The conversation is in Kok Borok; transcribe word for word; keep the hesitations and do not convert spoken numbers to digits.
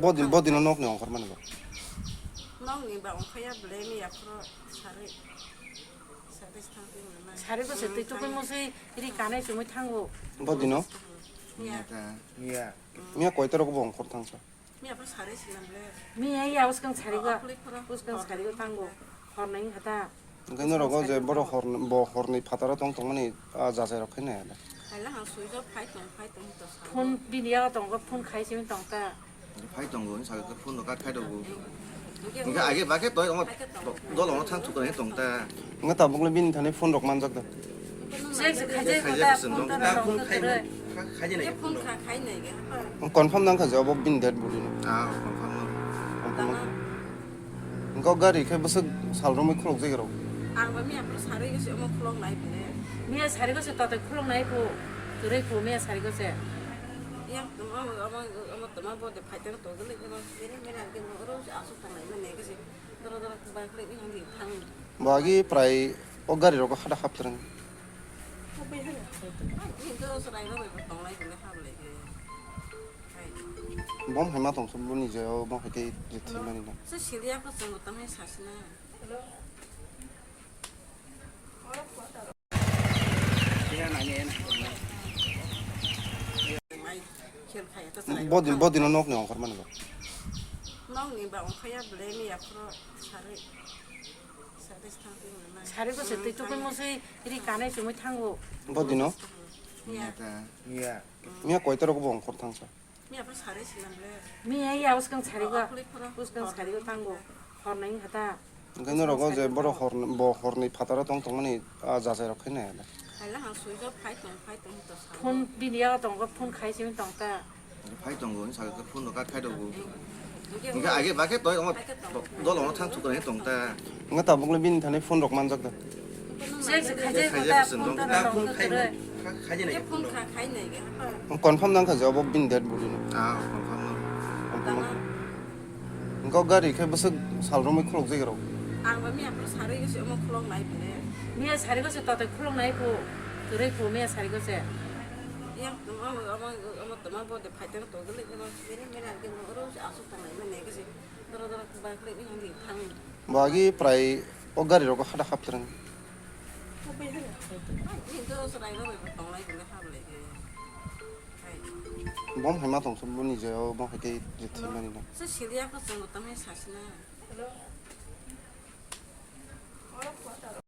Bodin, bodino nokni ongkhor mani bo. Nokni ba ongkhaya bwle miya phuru sari. Sari thang twi mwnai. Sari ko se twi tukui musui ri kanai chumui thango. Bodino? Miya. Miya. Miya koita rok bo ongkhor thangsa. Miya phuru sari silam le. Miya ya uskang sari ga. Uskang sari ga thango. Hornai hata. Hwnkhe norok o je borok hor, bo horni phataro tong tongmani, ah, jajai rok khaina ya da. Kaila hang swijak phai tong, phai tong to sa. Phone bini yago tongo, phone khai simi tong ta. Phai tongo, hwnwi sakhe phone rok kat khai rokbo. Hwnkhe age bakhe toi omo dol ono thang thukani tong ta. Hwnkhe tabukle bini thani phone rok manjak da. Sek se khaijak da, phone ta rok khai, khai nai. Phone kha khai nai ge. Confirm nang kha je obo bini dad buri no. Ah, confirm no. Confirm no. Hwnkhe o gari khe bwswk sal romwi khulokjak rw? Ang ba miya phuru sarwi gose omo khulok nai bini. Miya sarwi gose tote khulok nai phu. Kwrwi phu miya sarwi gose. Yang tongma omo, omo tongma bo de phaiteng to gele gele mere mere ang ke oro asuk tong nai mane gese. Doro doro ba khle ni handi thang. Bo agi prai o gari rok hada hap twrwng. Ni doro sarai ro tong nai bini hap le ge. Bom hai ma tong sub boni je o bom hai tei je thwi mani na. Se siliya ko chwng tong hai sasina. Bodin, bodino nokni ongkhor mani bo. Nokni ba ongkhaya bwle miya phuru sari. Sari thang twi mwnai. Sari ko se twi tukui musui ri kanai chumui thango. Bodino? Miya. Miya. Miya koita rok bo ongkhor thangsa. Miya phuru sari silam le. Miya ya uskang sari ga. Uskang sari ga thango. Hornai hata. Hwnkhe norok o je borok hor, bo horni phataro tong tongmani, ah, jajai rok khaina ya da. Kaila hang swijak phai tong, phai tong to sa. Phone bini yago tongo, phone khai simi tong ta. Phai tongo, hwnwi sakhe phone rok kat khai rokbo. Hwnkhe age bakhe toi omo dol ono thang thukani tong ta. Hwnkhe tabukle bini thani phone rok manjak da. Sek se khaijak da, phone ta rok kwrwi. Phone kha khai nai ge. Confirm nang kha je obo bini dad buri no. Ah, confirm no. Confirm no. Hwnkhe o gari khe bwswk sal romwi khulokjak rw? Ang ba miya phuru sarwi gose omo khulok nai bini. Miya sarwi gose tote khulok nai phu. Kwrwi phu miya sarwi gose. Yang tongma omo, omo tongma bo de phaiteng to gele gele mere mere ang ke oro asuk tong nai mane gese. Doro doro ba khle ni handi thang. Bo agi prai o gari rok hada hap twrwng. Ni doro sarai ro tong nai bini hap le ge. Bom hai ma tong sub boni je o bom hai tei je thwi mani na. Se siliya ko chwng tong hai sasina.